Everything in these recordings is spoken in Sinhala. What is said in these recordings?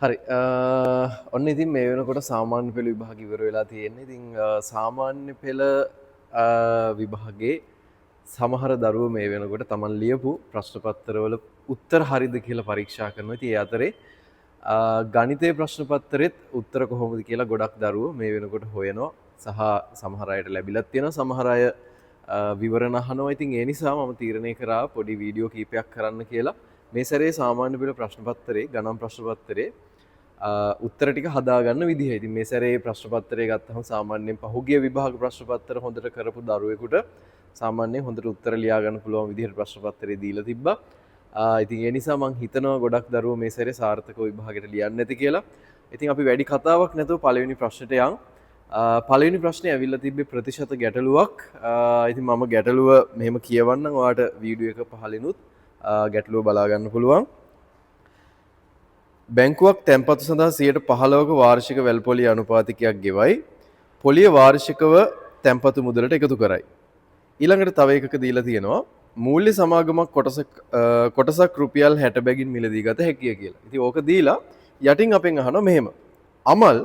හරි, ඔන්න ඉතින් මේ වෙනකොට සාමාන්‍ය පෙළ විභාග ඉවර වෙලා තියෙන්නේ. ඉතින් සාමාන්‍ය පෙළ විභාගයේ සමහර දරුවෝ මේ වෙනකොට තමන් ලියපු ප්‍රශ්න පත්‍රවල උත්තර හරිද කියලා පරීක්ෂා කරනවා. ඉතින් ඒ අතරේ ගණිතයේ ප්‍රශ්න පත්‍රෙත් උත්තර කොහොමද කියලා ගොඩක් දරුවෝ මේ වෙනකොට හොයනවා. සහ සමහර අයට ලැබිලත් තියෙනවා. සමහර අය විවරණ අහනවා. ඉතින් ඒ නිසා මම තීරණය කරා පොඩි වීඩියෝ කීපයක් කරන්න කියලා. මේ සැරේ සාමාන්‍ය පෙළ ප්‍රශ්න පත්‍රේ, ගණන් ප්‍රශ්න පත්‍රේ උත්තර ටික හදාගන්න විදිහ. ඉතින් මේ සැරේ ප්‍රශ්න පත්‍රය ගත්තහම සාමාන්‍යයෙන් පහුගිය විභාග ප්‍රශ්න පත්‍ර හොඳට කරපු දරුවෙකුට සාමාන්‍යයෙන් හොඳට උත්තර ලියා ගන්න පුළුවන් විදිහට ප්‍රශ්න පත්‍රය දීලා තිබ්බා. ඉතින් ඒ නිසා මං හිතනවා ගොඩක් දරුවෝ මේ සැරේ සාර්ථකව විභාගෙට ලියන්න ඇති කියලා. ඉතින් අපි වැඩි කතාවක් නැතුව පළවෙනි ප්‍රශ්නෙට යන්. පළවෙනි ප්‍රශ්නේ ඇවිල්ලා තිබ්බේ ප්‍රතිශත ගැටලුවක්. ඉතින් මම ගැටලුව මෙහෙම කියවන්නම්, ඔයාට වීඩියෝ එක පහලිනුත් ගැටලුව බලා ගන්න පුළුවන්. බැංකුවක් තැන්පතු සඳහා 15%ක වාර්ෂික වැල් පොලිය අනුපාතිකයක් ගෙවයි. පොලිය වාර්ෂිකව තැන්පතු මුදලට එකතු කරයි. ඊළඟට තව එකක දීලා තියෙනවා මූල්‍ය සමාගමක් කොටසක් රුපියල් 60 බැගින් මිලදී ගත හැකිය කියලා. ඉතින් ඕක දීලා යටින් අපෙන් අහනවා මෙහෙම. අමල්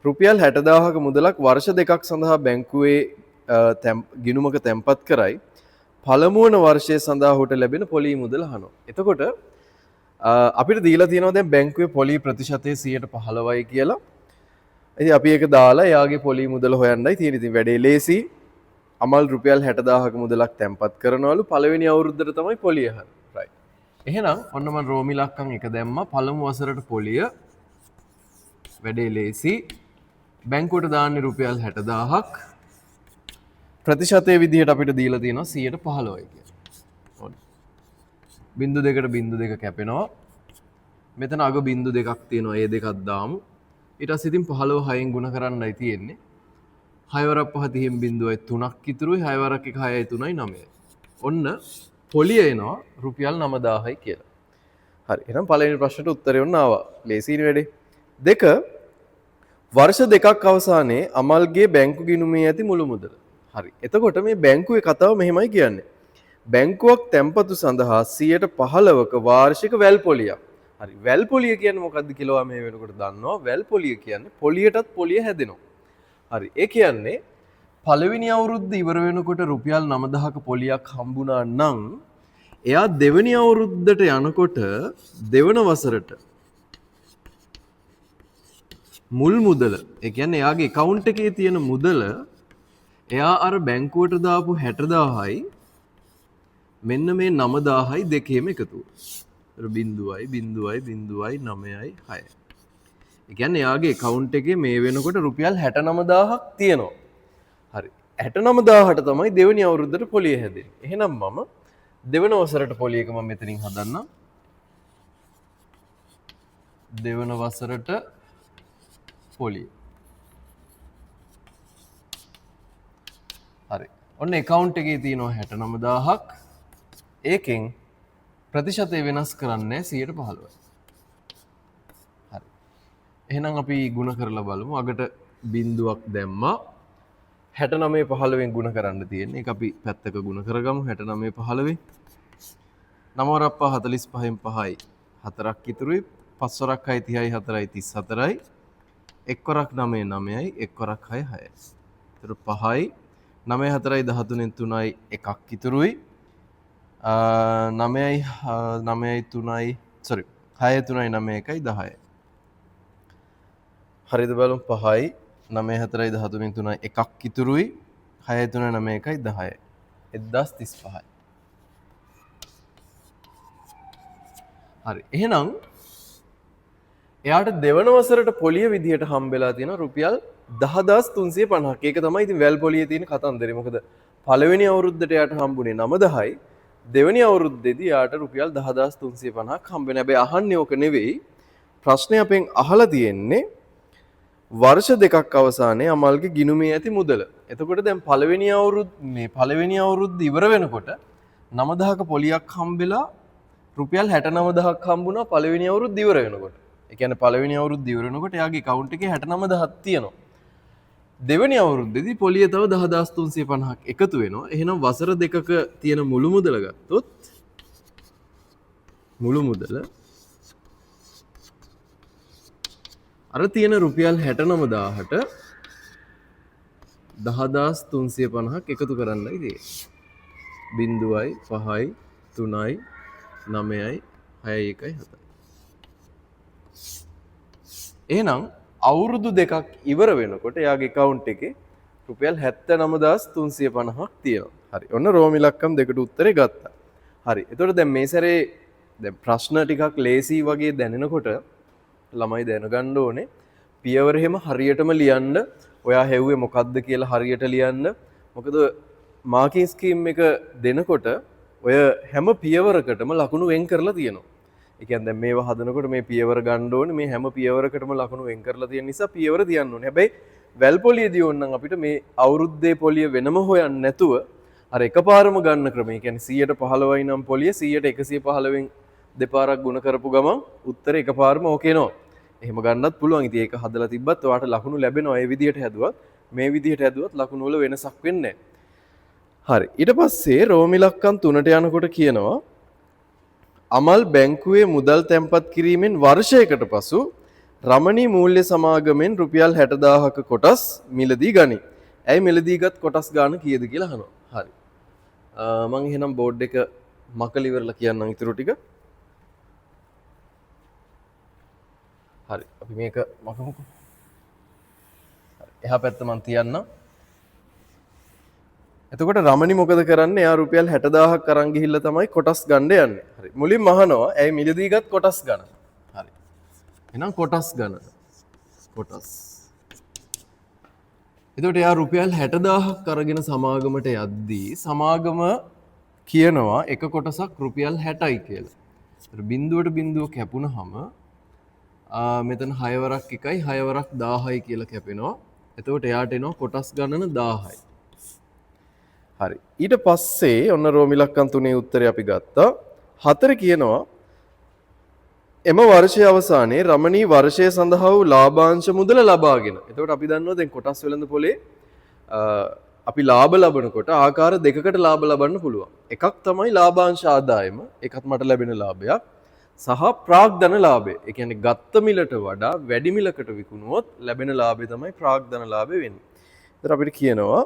රුපියල් 60,000ක මුදලක් වර්ෂ දෙකක් සඳහා බැංකුවේ ගිණුමක තැන්පත් කරයි. පළමුවන වර්ෂය සඳහා ඔහුට ලැබෙන පොලී මුදල අහනවා. එතකොට අපිට දීලා තියෙනවා දැන් බැංකුවේ පොලී ප්‍රතිශතය 15%යි කියලා. ඉතින් අපි ඒක දාලා එයාගේ පොලී මුදල හොයන්නයි තියෙන්නේ. ඉතින් වැඩේ ලේසි. අමල් රුපියල් 60,000ක මුදලක් තැන්පත් කරනවලු. පළවෙනි අවුරුද්දට තමයි පොලිය අහන්නේ. රයිට්. එහෙනම් ඔන්න මම රෝමි ලක්කම් එක දැම්මා. පළමු වසරට පොලිය වැඩේ ලේසි. බැංකුවට දාන්නේ රුපියල් 60,000ක්. ප්‍රතිශතයේ විදිහට අපිට දීලා තියෙනවා 15%යි කියලා. ඔන්න. බිංදු දෙකට බිංදු දෙක කැපෙනවා. මෙතන අග බිංදු දෙකක් තියෙනවා. ඒ දෙකක් දාමු. ඊට පස්සේ ඉතින් 15 6න් ගුණ කරන්නයි තියෙන්නේ. හය වරක් පහ තිහෙන් බිංදුවයි තුනක් ඉතුරුයි. හය වරක් එක හයයි තුනයි නවයයි. ඔන්න පොලිය එනවා රුපියල් 9,000යි කියලා. හරි. එහෙනම් පළවෙනි ප්‍රශ්නෙට උත්තරේ ඔන්න ආවා. ලේසියිනේ වැඩේ. දෙක, වර්ෂ දෙකක් අවසානයේ අමල්ගේ බැංකු ගිණුමේ ඇති මුළු මුදල. හරි. එතකොට මේ බැංකුවේ කතාව මෙහෙමයි කියන්නේ. බැංකුවක් තැන්පතු සඳහා 15%ක වාර්ෂික වැල් පොලියක්. හරි. වැල් පොලිය කියන්නේ මොකද්ද කියලා ඔයා මේ වෙනකොට දන්නවා. වැල් පොලිය කියන්නේ පොලියටත් පොලිය හැදෙනවා. හරි. ඒ කියන්නේ පළවෙනි අවුරුද්ද ඉවර වෙනකොට රුපියල් 9,000ක පොලියක් හම්බුණා නම් එයා දෙවෙනි අවුරුද්දට යනකොට දෙවන වසරට මුල් මුදල, ඒ කියන්නේ එයාගේ ඇකවුන්ට් එකේ තියෙන මුදල එයා අර බැංකුවට දාපු 60,000යි මෙන්න මේ 9,000යි දෙකේම එකතුව. අර බිංදුවයි බිංදුවයි බිංදුවයි නවයයි හයයි. ඒ කියන්නේ එයාගේ ඇකවුන්ට් එකේ මේ වෙනකොට රුපියල් 69,000ක් තියෙනවා. හරි. 69,000ට තමයි දෙවෙනි අවුරුද්දට පොලිය හැදෙන්නේ. එහෙනම් මම දෙවන වසරට පොලිය එක මම මෙතනින් හදන්නම්. දෙවන වසරට පොලිය. හරි. ඔන්න ඇකවුන්ට් එකේ තියෙනවා 69,000ක්. ඒකෙන් ප්‍රතිශතය වෙනස් කරන්නේ 15%යි. හරි. එහෙනම් අපි ගුණ කරලා බලමු. අගට බිංදුවක් දැම්මා. හැටනමය පහළොවෙන් ගුණ කරන්න තියෙන්නේ. ඒක අපි පැත්තක ගුණ කරගමු. හැටනමය පහළොවෙන්. නව වරක් පහ හතලිස් පහෙන් පහයි හතරක් ඉතුරුයි. පස් වරක් හය තිහයි හතරයි තිස් හතරයි. එක් වරක් නවය නවයයි එක් වරක් හය හයයි. ඒතර පහයි නවය හතරයි දහතුනෙන් තුනයි එකක් ඉතුරුයි. නවයයි නවයයි තුනයි, සෝරි, හය තුනයි නවය එකයි දහයයි. හරිද බලමු. පහයි නවය හතරයි දහතුනෙන් තුනයි එකක් ඉතුරුයි. හය තුනයි නවය එකයි දහයයි. එක්දාස් තිස් පහයි. හරි. එහෙනම් එයාට දෙවන වසරට පොලිය විදිහට හම්බෙලා තියෙන රුපියල් දහදාස් තුන්සිය පනහක්. ඒක තමයි ඉතින් වැල් පොලියේ තියෙන කතන්දරේ. මොකද පළවෙනි අවුරුද්දට එයාට හම්බුනේ නවදහයි. දෙවෙනි අවුරුද්දේදී එයාට රුපියල් දහදාස් තුන්සිය පනහක් හම්බ වෙනවා. හැබැයි අහන්නේ ඕක නෙවෙයි. ප්‍රශ්නේ අපෙන් අහලා තියෙන්නේ වර්ෂ දෙකක් අවසානයේ අමල්ගේ ගිණුමේ ඇති මුදල. එතකොට දැන් මේ පළවෙනි අවුරුද්ද ඉවර වෙනකොට නවදහක පොලියක් හම්බෙලා රුපියල් හැටනවදහක් හම්බුණා පළවෙනි අවුරුද්ද ඉවර වෙනකොට. ඒ කියන්නේ පළවෙනි අවුරුද්ද ඉවර වෙනකොට එයාගේ ඇකවුන්ට් එකේ හැටනවදහක් තියෙනවා. දෙවෙනි අවුරුද්දේදී පොලිය තව දහදාස් තුන්සිය පනහක් එකතු වෙනවා. එහෙනම් වසර දෙකක තියෙන මුළු මුදල ගත්තොත් මුළු මුදල අර තියෙන රුපියල් 69000ට 10350ක් එකතු කරන්නයි තියෙන්නේ. 0යි 5යි 3යි 9යි 6යි 1යි 7යි. එහෙනම් අවුරුදු දෙකක් ඉවර වෙනකොට එයාගේ ඇකවුන්ට් එකේ රුපියල් 79350ක් තියෙනවා. හරි. ඔන්න රෝම ඉලක්කම් දෙකට උත්තරේ ගත්තා. හරි. එතකොට දැන් මේ සැරේ දැන් ප්‍රශ්න ටිකක් ලේසි වගේ දැනෙනකොට ළමයි දැනගන්න ඕනේ පියවර එහෙම හරියටම ලියන්න, ඔයා හෙව්වේ මොකද්ද කියලා හරියට ලියන්න. මොකද මාකින් ස්කීම් එක දෙනකොට ඔය හැම පියවරකටම ලකුණු වෙන් කරලා තියෙනවා. ඒ කියන්නේ දැන් මේවා හදනකොට මේ පියවර ගන්න ඕනේ, මේ හැම පියවරකටම ලකුණු වෙන් කරලා තියෙන නිසා පියවර තියන්න ඕනේ. හැබැයි වැල් පොලියදී ඕනනම් අපිට මේ අවුරුද්දේ පොලිය වෙනම හොයන්න නැතුව අර එකපාරම ගන්න ක්‍රමය. ඒ කියන්නේ 115යි නම් පොලිය 100ට 115න් දෙපාරක් ගුණ කරපු ගමන් උත්තර එකපාරම ඕකේ එනවා. එහෙම ගන්නත් පුළුවන්. ඉතින් ඒක හදලා තිබ්බත් ඔයාට ලකුණු ලැබෙනවා. ඒ විදිහට හැදුවත් මේ විදිහට හැදුවත් ලකුණු වල වෙනසක් වෙන්නේ නැහැ. හරි. ඊට පස්සේ රෝම ඉලක්කම් 3ට යනකොට කියනවා අමල් බැංකුවේ මුදල් තැන්පත් කිරීමෙන් වර්ෂයකට පසු රමණී මූල්‍ය සමාගමෙන් රුපියල් 60000ක කොටස් මිලදී ගනී. ඇයි මිලදීගත් කොටස් ගාන කීයද කියලා අහනවා. හරි. මං එහෙනම් බෝඩ් එක මකලා ඉවරලා කියන්නම් ඉතුරු ටික. හරි. අපි මේක මකමුකෝ. හරි. එහා පැත්ත මං තියන්නම්. එතකොට රමණි මොකද කරන්නේ? එයා රුපියල් 60000ක් අරන් ගිහිල්ලා තමයි කොටස් ගන්න යන්නේ. හරි. මුලින්ම අහනවා ඇයි මිලදීගත් කොටස් ගණන? හරි. එහෙනම් කොටස් ගණන. කොටස්. එතකොට එයා රුපියල් 60000ක් අරගෙන සමාගමට යද්දී සමාගම කියනවා එක කොටසක් රුපියල් 60යි කියලා. ඒතර බිංදුවට බිංදුව කැපුණහම මෙතන 6 වරක් 1යි 6 වරක් 1000යි කියලා කැපෙනවා. එතකොට එයාට එනවා කොටස් ගණන 1000යි. හරි. ඊට පස්සේ ඔන්න රෝම ඉලක්කම් 3 උත්තරේ අපි ගත්තා. 4 කියනවා එම වර්ෂයේ අවසානයේ රමණී වර්ෂය සඳහා වූ ලාභාංශ මුදල ලබාගෙන. එතකොට අපි දන්නවා දැන් කොටස් වෙළඳ පොලේ අපි ලාභ ලබනකොට ආකාර දෙකකට ලාභ ලබන්න පුළුවන්. එකක් තමයි ලාභාංශ ආදායම, ඒකත් මට ලැබෙන ලාභයක්. සහ ප්‍රාග්ධන ලාභය. ඒ කියන්නේ ගත්ත මිලට වඩා වැඩි මිලකට විකුණුවොත් ලැබෙන ලාභය තමයි ප්‍රාග්ධන ලාභය වෙන්නේ. එතකොට අපිට කියනවා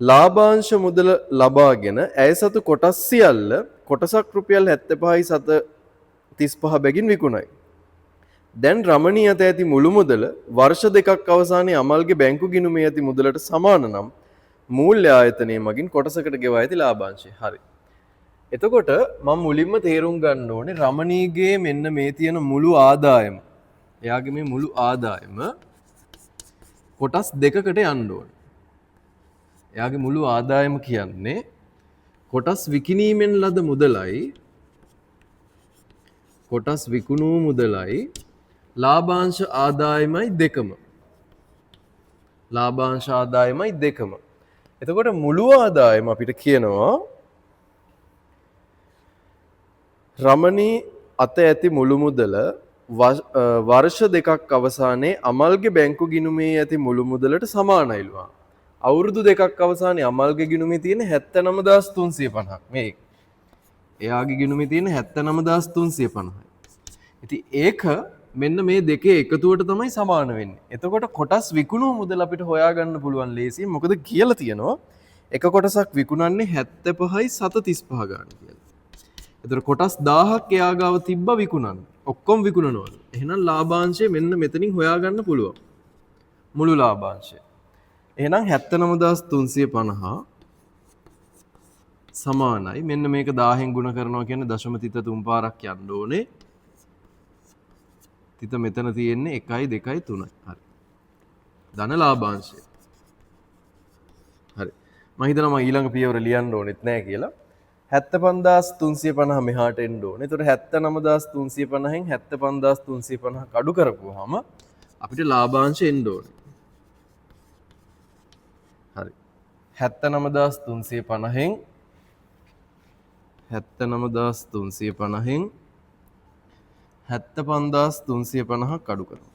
ලාභාංශ මුදල ලබාගෙන ඇය සතු කොටස් සියල්ල කොටසක් රුපියල් 75යි 735 බැගින් විකුණයි. දැන් රමණී අත ඇති මුළු මුදල වර්ෂ දෙකක් අවසානයේ අමල්ගේ බැංකු ගිණුමේ ඇති මුදලට සමාන නම් මූල්‍ය ආයතනය මගින් කොටසකට ගෙවා ඇති ලාභාංශය. හරි. එතකොට මම මුලින්ම තේරුම් ගන්න ඕනේ රමණීගේ මෙන්න මේ තියෙන මුළු ආදායම. එයාගේ මේ මුළු ආදායම කොටස් දෙකකට යන්න ඕනේ. එයාගේ මුළු ආදායම කියන්නේ කොටස් විකිණීමෙන් ලද මුදලයි කොටස් විකුණූ මුදලයි ලාභාංශ ආදායමයි දෙකම. ලාභාංශ ආදායමයි දෙකම. එතකොට මුළු ආදායම අපිට කියනවා රමණී අත ඇති මුළු මුදල වර්ෂ දෙකක් අවසානයේ අමල්ගේ බැංකු ගිණුමේ ඇති මුළු මුදලට සමානයිලු. අවුරුදු දෙකක් අවසානයේ අමල්ගේ ගිණුමේ තියෙන 79350ක්. මේ එයාගේ ගිණුමේ තියෙන 79350යි. ඉතින් ඒක මෙන්න මේ දෙකේ එකතුවට තමයි සමාන වෙන්නේ. එතකොට කොටස් විකුණු මුදල අපිට හොයාගන්න පුළුවන් ලේසියෙන්. මොකද කියලා තියෙනවා එක කොටසක් විකුණන්නේ 75යි 735 ගාන කියලා. එතකොට කොටස් 1000ක් එයා ගාව තිබ්බ විකුණන්න. ඔක්කොම විකුණනවලු. එහෙනම් ලාභාංශය මෙන්න මෙතනින් හොයාගන්න පුළුවන්. මුළු ලාභාංශය. එහෙනම් 79350 සමානයි. මෙන්න මේක 1000න් ගුණ කරනවා කියන්නේ දශම තිත තුන් පාරක් යන්න ඕනේ. තිත මෙතන තියෙන්නේ 1යි 2යි 3යි. හරි. ධන ලාභාංශය. හරි. මම හිතනවා මම ඊළඟ පියවර ලියන්න ඕනෙත් නෑ කියලා. 75350 මෙහාට එන්න ඕනේ. එතකොට 79350න් 75350 අඩු කරපුවාම අපිට ලාභාංශ එන්න ඕනේ. හරි. 79350න් 79350න් 75350ක් අඩු කරනවා.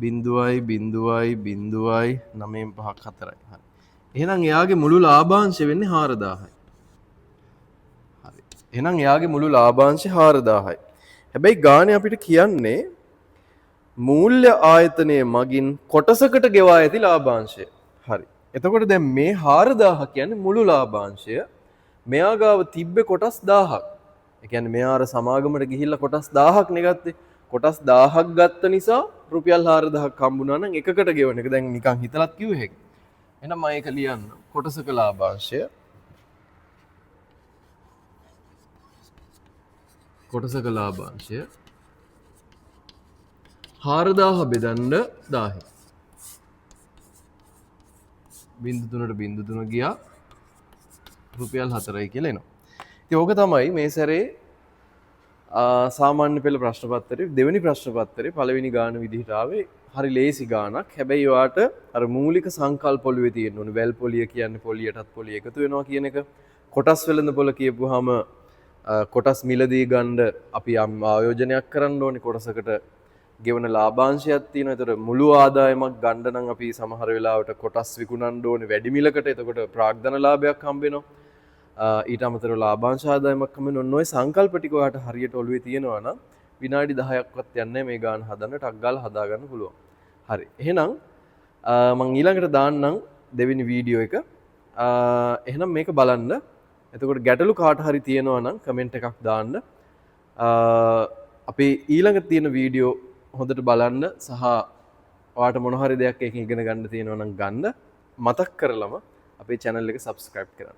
බිංදුවයි බිංදුවයි බිංදුවයි නවයෙන් පහක් හතරයි. හරි. එහෙනම් එයාගේ මුළු ලාභාංශය වෙන්නේ 4000යි. හරි. එහෙනම් එයාගේ මුළු ලාභාංශය 4000යි. හැබැයි ගානේ අපිට කියන්නේ මූල්‍ය ආයතනය මගින් කොටසකට ගෙවා ඇති ලාභාංශය. හරි. එතකොට දැන් මේ 4000 කියන්නේ මුළු ලාභාංශය. මෙයා ගාව තිබ්බේ කොටස් 1000ක්. ඒ කියන්නේ මෙයා අර සමාගමට ගිහිල්ලා කොටස් 1000ක් නේ ගත්තේ. කොටස් 1000ක් ගත්ත නිසා රුපියල් 4000ක් හම්බුණා නම් එකකට ගෙවන එක දැන් නිකන් හිතලත් කිව්ව හැකි. එහෙනම් මම ඒක ලියන්න. කොටසක ලාභාංශය. කොටසක ලාභාංශය 4000 බෙදන්න 1000. බිංදු තුනට බිංදු තුන ගියා රුපියල් 4යි කියලා එනවා. ඉතින් ඕක තමයි මේ සැරේ සාමාන්‍ය පෙළ ප්‍රශ්න පත්‍රයේ දෙවෙනි ප්‍රශ්න පත්‍රයේ පළවෙනි ගාන විදිහට ආවේ. හරි ලේසි ගානක්. හැබැයි ඔයාට අර මූලික සංකල්ප ඔළුවේ තියෙන්න ඕනේ. වැල් පොලිය කියන්නේ පොලියටත් පොලිය එකතු වෙනවා කියන එක. කොටස් වෙළඳ පොළ කියපුවාම කොටස් මිලදී ගන්න අපි යම් ආයෝජනයක් කරන්න ඕනේ. කොටසකට ගෙවන ලාභාංශයක් තියෙනවා. ඒතර මුළු ආදායමක් ගන්න නම් අපි සමහර වෙලාවට කොටස් විකුණන්න ඕනේ වැඩි මිලකට. එතකොට ප්‍රාග්ධන ලාභයක් හම්බ වෙනවා. ඊට අමතරව ලාභාංශ ආදායමක් හම්බ වෙනවා. ඔන්න ඔය සංකල්ප ටික ඔයාට හරියට ඔළුවේ තියෙනවා නම් විනාඩි 10ක්වත් යන්නේ නැහැ මේ ගාන හදන්න. ටක් ගාලා හදා ගන්න පුළුවන්. හරි. එහෙනම් මං ඊළඟට දාන්නම් දෙවෙනි වීඩියෝ එක. එහෙනම් මේක බලන්න. එතකොට ගැටලු කාට හරි තියෙනවා නම් කමෙන්ට් එකක් දාන්න. අපේ ඊළඟ තියෙන වීඩියෝ හොඳට බලන්න සහ ඔයාට මොන හරි දෙයක් ඒකෙන් ඉගෙන ගන්න තියෙනවා නම් ගන්න. මතක් කරලම අපේ channel එක subscribe කරන්න.